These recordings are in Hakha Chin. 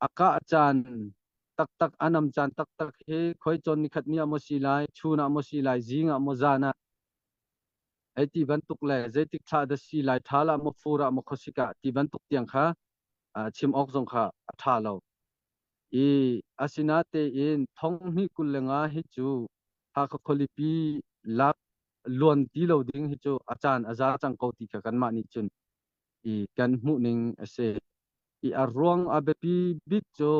A kah caan taktak, a nam caan taktak hi khoi cawn nikhat ni ah maw si lai, chun ah maw si lai, zing ah maw zan ah hei ti bantuk le zeitik thla dah si lai, ṭhal ah maw fur ah maw khuasik ah ti bantuk tiang kha chim awk zong kha a ṭha lo. I asinatein thong hnih 25 hi cu Hakha khualipi lak luan ti lo ding hi cu a caan a za cang ko ti kha kanmah nih cun i kan hmuh ning a si. I a ruang a biapi bik cu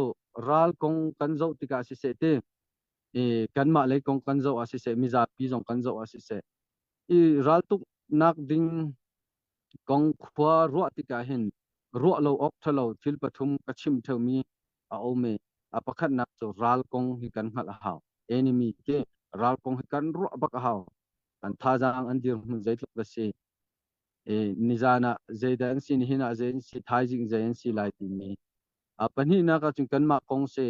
ral kong kan zoh tikah siseh ti i kanmah lei kong kan zoh ah siseh mizapi zong kan zoh ah siseh i raltuknak ding kong khua ruah tikah hin ruah lo awk ṭhalo thil pathum ka chim ṭheumi a um i a pakhatnak cu ral kong hi kan hngalh a hau. Enemy ti ral kong hi kan ruah bak a hau. An thazaang an dirhmun zeitluk dah si. I nizan ah zeidah an si, nihin ah zei an si, thaizing zei an si lai timi. A pahnihnak ahcun kanmah kong si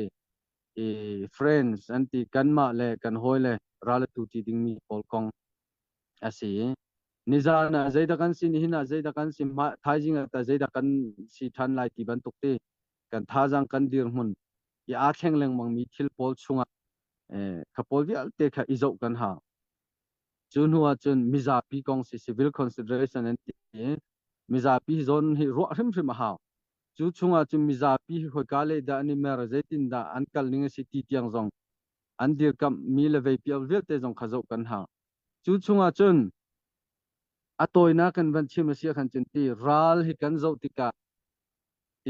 i friends an ti kanmah le kan hawi le ral a tu ti dingmi pawl kong a si i nizan ah zeidah kan si, nihin ah zeidah kan si, thaizing ah tah zeidah kan si ṭhan lai ti bantuk ti kan thazaang kan dirhmun i aa thleng lengmangmi thil pawl chungah kha pawl vialte kha i zoh kan hau. Cu hnu ah cun mizapi kong si civil consideration an ti i mizapi zawn hi ruah hrimhrim a hau. Cu chungah cun mizapi hi khoika lei dah an i mer, zeitin dah an kal ning a si ti tiang zong an dirkamh mi le veipial vialte zong kha zoh kan hau. Cu chungah cun a tawinak kan van chim a si ahkhan cun ti ral hi kan zoh tikah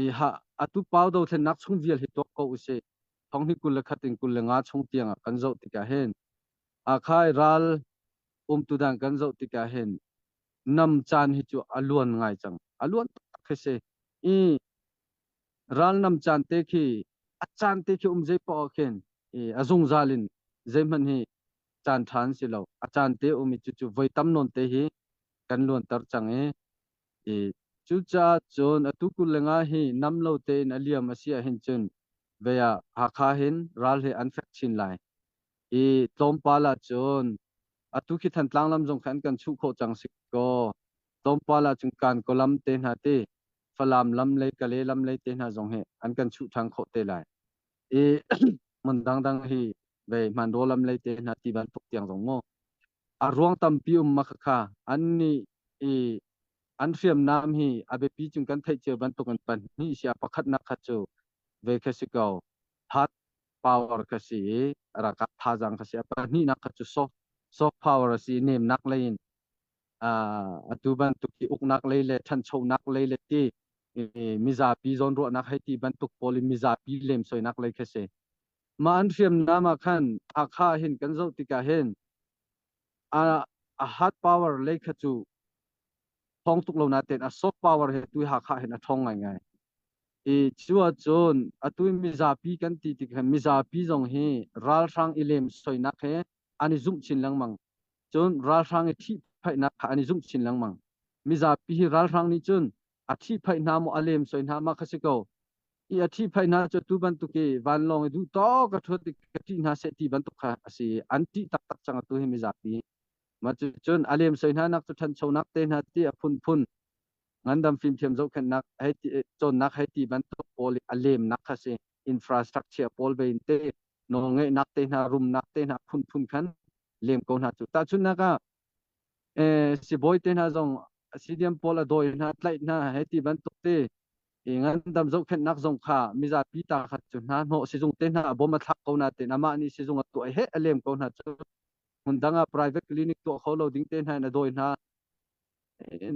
i ha atu pau dothlennak chung vial hi tuak ko usih. Thong hi 21 in 25 chung tiang ah kan zoh tikah hin akhai ral umtu dan kan zoh tikah hin nam caan hi cu a luan ngai cang. A luan tak khi si. I ral nam caan te khi a caan te khi um zei paoh khin i a zungzal in zeihmanh hi caan ṭha an si lo. A caan te um i cucu voi tam nawn te hi kan luanter cang i i cucaah cun atu 25 hi nam lo tein a liam a si ahhin cun vei ah Hakha hin ral hi an fek chin lai. I tlawmpal ah cun atu khi Thantlang lam zong kha an kan chuh khawh cang si kaw tlawmpal ah cun Kankaw lam te hna ti Falam lam lei Kale lam lei te hna zong hi an kan chuh ṭhan khawh te lai. I hmun dangdang hi vei Hmanraw lam lei te hna ti bantuk tiang zong mu a ruang tampi um ma kha an nih i an hriamnam hi a biapi cung kan theih cio bantuk in pahnih si a pakhatnak kha cu ve kha si ko hard power kha si i ralkap thazaang kha si a pahnihnak kha cu soft soft power a si nemnak lei in atu bantuk hi uknak lei le ṭhanchonak lei le ti mizapi zawnruahnak hei ti bantuk pawl in mizapi lemsoinak lei kha si. Mah an hriamnam ah khan Hakha hin kan zoh tikah hin a a hard power lei kha cu thawng tuk lo natein a soft power he tu Hakha hin a ṭhawng ngaingai. I cu ahcun atu mizapi kan ti tik hin mizapi zong hi ralhrang i lemsoinak he an i zumh chin lengmang. Cun ralhrang i ṭhihphaihnak kha an i zumh chin lengmang. Mizapi hi ralhrang nih cun a ṭhihphaih hna maw a lemsoi hna ma kha si ko. I a ṭhihphaih hna cu tu bantuk i vanlawng i duh tawk a ṭhut i ka ṭih hna seh ti bantuk kha a si. An ṭih taktak cang atu hi mizapi. Mah cucun a lemsoi hna nak cu ṭhanchonak te hna ti a phunphun ngandam fimthiam zohkhenhnak hei ti cawnnak hei ti bantuk pawl i a lemnak kha si. Infrastructure pawl ve in te nawlngeihnak te hna rumnak te hna phunphun khan lem ko hna cu. Tahchunhnak ah sibawi te hna zong CDM pawl a dawi hna tlaih hna hei ti bantuk te i ngandam zohkhenhnak zong kha mizapi ta kha cu hna hnawh sizung te hna bom a thlak ko na tein amah nih sizung a tuah he a lem ko hna cu hmun dang ah private clinic tuah kho lo ding te hna in a dawi hna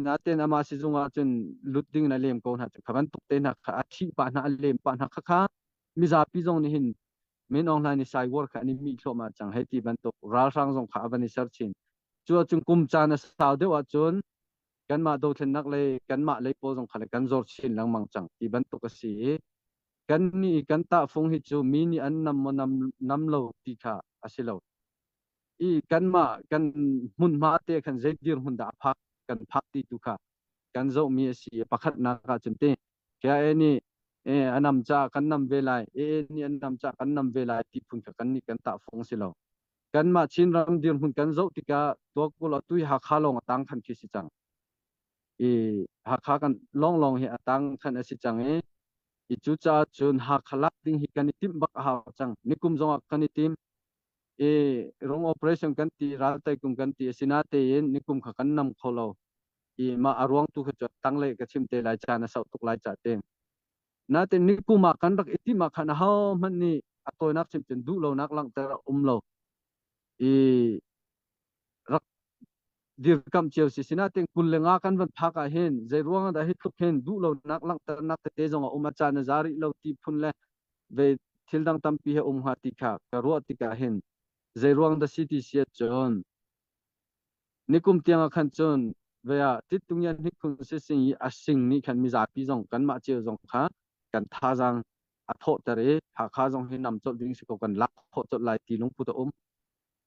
natein amah sizung ah cun lut ding in a lem ko hna cu kha bantuk te hna kha a ṭhih pah hna a lem pah hna kha kha mizapi zong nih hin Min Aung Hlaing nih cyber kha an i mih thluahmah cang hei ti bantuk ralhrang zong kha a van i ser chin. Cu ahcun kum caan a sau deuh ahcun kanmah dothlennak lei kanmah lei pawl zong kha le kan zor chin lengmang cang ti bantuk a si i kan nih kan tahfung hi cu mi nih an nam maw nam, nam lo ti kha a si lo. I kanmah kan hmunhma te khan zei dirhmun dah a phak kan phak ti tu kha kan zohmi a si i pakhatnak ahcun ti KIA nih a nam caah kan nam ve lai, AA nih an nam caah kan nam ve lai ti phun kha kan nih kan tahfung si lo. Kanmah Chinram dirhmun kan zoh tikah tuakul atu hi Hakha lawng a tang khan khi si cang. I Hakha kan lawnglawng hi a tang khan a si cang i. I cucaah cun Hakha lak ding hi kan i timh bak a hau cang. Nikum zongah kan i tim. I rung operation kan ti, raltai kum kan ti, asinatein nikum kha kan nam kho lo. I mah a ruang tu kha cu tanglei ka chim te lai caan a sauh tuk lai ca te. Nain nikum ah kan rak i timh ah khan ahohmanh nih a tawinak chim cun duh lonak langhter a um lo. I rak dirkamh cio si. Sinain 25 kan van phak ah hin zei ruang ah dah hi tluk hin duh lonak langhternak tete zong a um, a caan a za rih lo ti phun le ve thil dang tampi he um hnga ti kha ka ruah tikah hin zei ruang dah si ti si ahcun nikum tiang ah khan cun ve ah Tittungian hnikhun sising i a sing nih khan mizapi zong kanmah cio zong kha kan thazaang a thawhter i Hakha zong hi nam colh ding si ko, kan lak khawh colh lai ti lungput a um.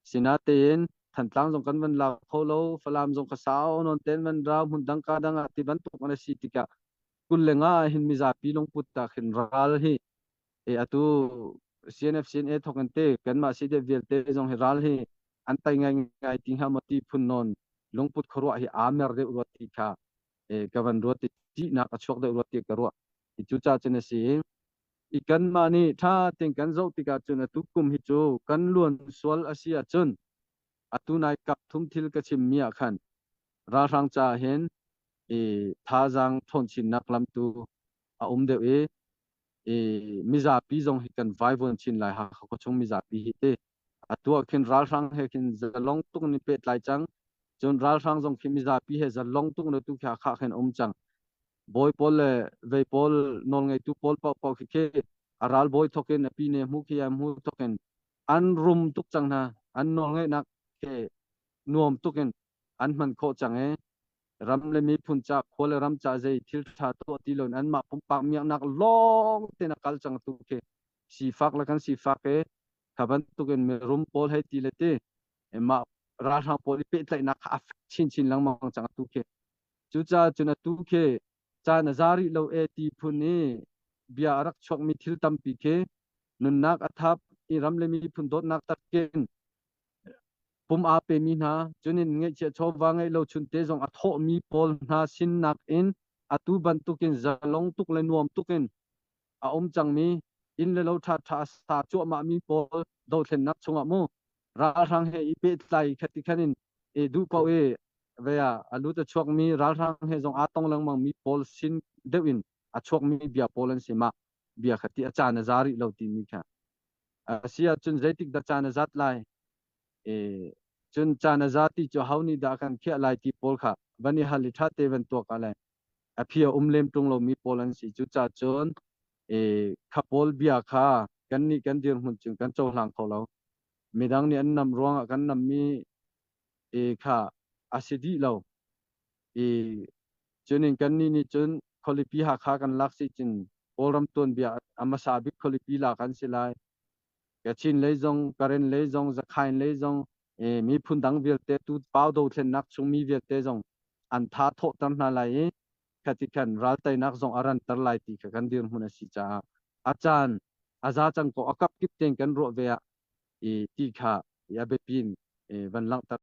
Sinatein Thantlang zong kan van la kho lo, Falam zong ka sau nawn ten van ra hmun dang ka dang ah ti bantuk an si tikah 25 ah hin mizapi lungput ta khin ral hi e atu CNF CNA thok in te kanmah CDF vialte zong hi ral hi an tai ngai ngai ti hnga maw ti phun nawn lungput khuaruah hi aa mer deuh rua ti kha e ka van ruat ti nak a chuak deuh rua ti ka ruah. Cu ca cun a si. I kanmah nih ṭha tein kan zoh tikah cun atu kum hi cu kan luan sual a si ahcun atu nai kap thum thil ka chimmi ah khan ralhrang caah hin i thazaang ṭhawn chinnak lam tu a um deuh i, i mizapi zong hi kan vaivuan chin lai. Hakha khuachung mizapi hi ti atu ah khin ralhrang he khin zalong tuk in pehtlai cang, cun ralhrang zong khi mizapi he zalong tuk in atu khi Hakha khin um cang. Bawi pawl le vei pawl, nawlngeitu pawl paohpaoh khi khi a ralbawi thawk in a pine hmu khi a hmu thawk in an rum tuk cang hna. An nawlngeihnak khi nuam tuk in an hman khawh cang i ram le miphun ca, khua le ram ca zei thil ṭha tuah ti loin anmah pumpak miaknak lawng tein a kal cang. Tu khi sifak le kan sifak i kha bantukin mirum pawl hei ti le ti mah ralhrang pawl i pehtlaihnak kha a fek chinchin lengmang cang atu khi. Cucaah cun atu khi caan a za rih lo e ti phun i bia a rak chuakmi thil tampi khi nunnak a thap i ram le miphun dawtnak takin pum aa pemi hna, cunin ngeihchiah chawva ngeih lo chunte zong a thawhmi pawl hna sinnak in atu bantukin zalong tuk le nuam tukin a um cangmi, inn le lo ṭhaṭha a sa cuahmahmi pawl dothlennak chungah mu ralhrang he i pehtlai khati khan in i duh paoh i vea a lut a chuakmi ralhrang he zong aa tong lengmang mi pawl sin deuh in a chuakmi bia pawl an si. Mah bia kha ti a caan a za rih lo timi kha a si ahcun zeitik dah caan a zat lai e cun caan a za ti cu ho nih dah kan khiah lai ti pawl kha van i hal i ṭha te van tuak ah le a phi a um lem ṭung lomi pawl an si. Cucaah cun e kha pawl bia kha kan nih kan dirhmun cun kan cohlang kho lo. Midang nih an nam ruangah kan nammi e kha a si dih lo i cunin kannih nih cun khualipi Hakha kan lak si cun Kawlram tuanbia a hmasa bik khualipi lak an si lai. Kachin lei zong, Karen lei zong, Zakhain lei zong, miphun dang vialte tu pau dothlennak chung mi vialte zong an tha thawhter hna lai i khati khan ralteinak zong a ranter lai ti kha kan dirhmun a si caah a caan a za cang ko, a kap kip tein kan ruah ve ah i ti kha a biapi in van langhter.